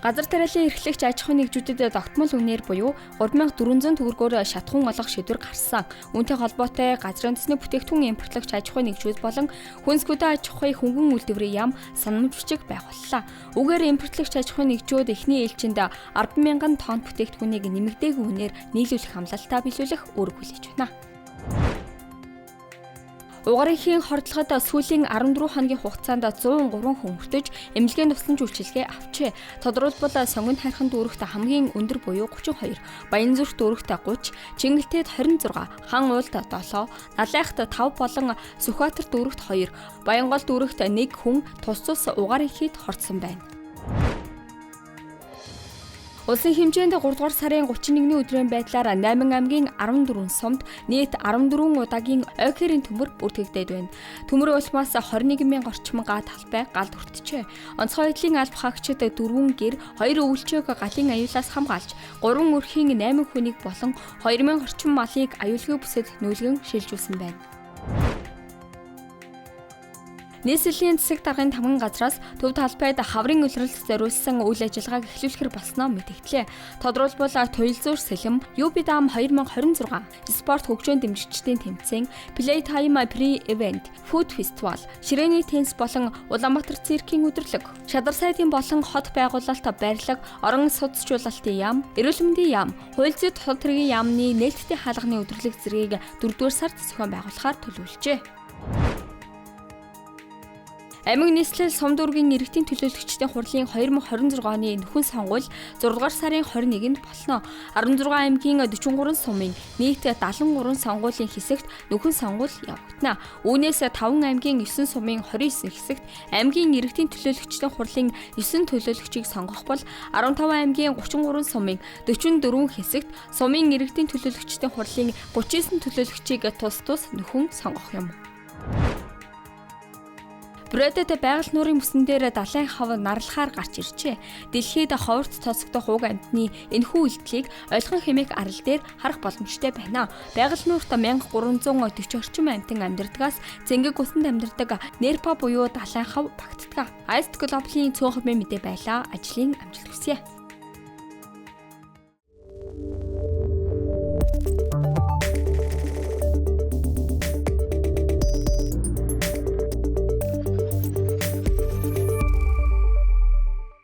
Газар тариалан эрхлэгч аж ахуйн нэгжүүдэд тогтмол үнээр буюу 3400 төгрөгөөр шатахуун олгох шийдвэр гарсан. Үүнтэй холбоотой газрын төсний бүтээгдэхүүн импортлогч аж ахуйн нэгжүүд болон хүнс хөдөө аж ахуйн хөнгөн үйлдвэрийн яам санамж бичиг байгууллаа. Үүгээр импортлогч аж ахуйн нэгжүүд эхний ээлжинд 10,000 тонн бүтээгдэхүүнийг нэмэгдээгүй үнээр нийлүүлэх амлалтаа биелүүлэх үүрэг хүлээж байна. Угарын хордлогод сүүлийн 14 хоногийн хугацаанд 103 хүн өртөж эмнэлгийн тусламж үйлчилгээ авчээ. Тодорхойлбол Сонгон хайрхан дүүрэгт хамгийн өндөр буюу 32, Баянзүрх дүүрэгт 30, Чингэлтэд 26, Хан уулд 7, Налайхт 5 болон Сүхбаатар дүүрэгт 2, Баянгол дүүрэгт 1 хүн тус тус угарын хит хорцсон байна. Улсын хэмжээнд 3 дугаар сарын 31-ний өдрийн байдлаар 8 аймгийн 14 сумд нийт 14 удаагийн ойкерийн төмөр бүртгэгдээд байна. Төмөр улмаас 21 мянга орчим га талбай галд хүртжээ. Онцгой байдлын алба хаагчид 4 гэр 2 өвөлчөөг галын аюулаас хамгаалж 3 өрхийн 8 хүнийг болон 2000 орчим малыг аюулгүй бүсэд нүүлгэн шилжүүлсэн байна. Нийслэлийн засаг даргын тамган газраас төв талбайд хаврын улиралд зориулсан үйл ажиллагааг эхлүүлэхэр болсноо мэдэгдлээ. Тодорхойлбол туялзуур сэлэм, UB Dam 2026, спорт хөгжөөн дэмжигчдийн тэмцээн, Playtime Pre-Event, Food Festival, ширээний теннис болон Улаанбаатар циркийн өдөрлөг, шадар сайдын болон хот байгуулалт барилга, орон судасжуулалтын яам, эрүүл мэндийн яам, хууль зүйн тусал тэргийн яамны нээлттэй хаалганы өдөрлөг зэргийг 4-р сард зохион байгуулахаар төлөвлөжээ. Аймаг нийслэл сум дүүргийн иргэдийн төлөөлөгчдийн хурлын 2026 оны нөхөн сонгуул 6 дугаар сарын 21-нд болно. 16 аймгийн 43 сумын нийт 73 сонгуулийн хэсэгт нөхөн сонгуул явагдана. Үүнээс 5 аймгийн 9 сумын 29 хэсэгт аймгийн иргэдийн төлөөлөгчдийн хурлын 9 төлөөлөгчийг сонгох бол 15 аймгийн 33 сумын 44 хэсэгт сумын иргэдийн төлөөлөгчдийн хурлын 39 төлөөлөгчийг тус тус нөхөн сонгох юм. Брэдэд байгаль нуурын бүсэн дээр далайн хав нарлахаар гарч иржээ. Дэлхийд ховорт тооцогдох уг амьтны энэхүү үйлдэлийг ойлгон хэмээх арал дээр харах боломжтой байна. Байгаль нуурт 1340 орчим амьтан амьдардгаас зэнгэг усанд амьдардаг нерпа буюу далайн хав багтдаг. Айст Глобалын цөөн хэмээн мэдээ байлаа. Ажлын амжилт хүсье.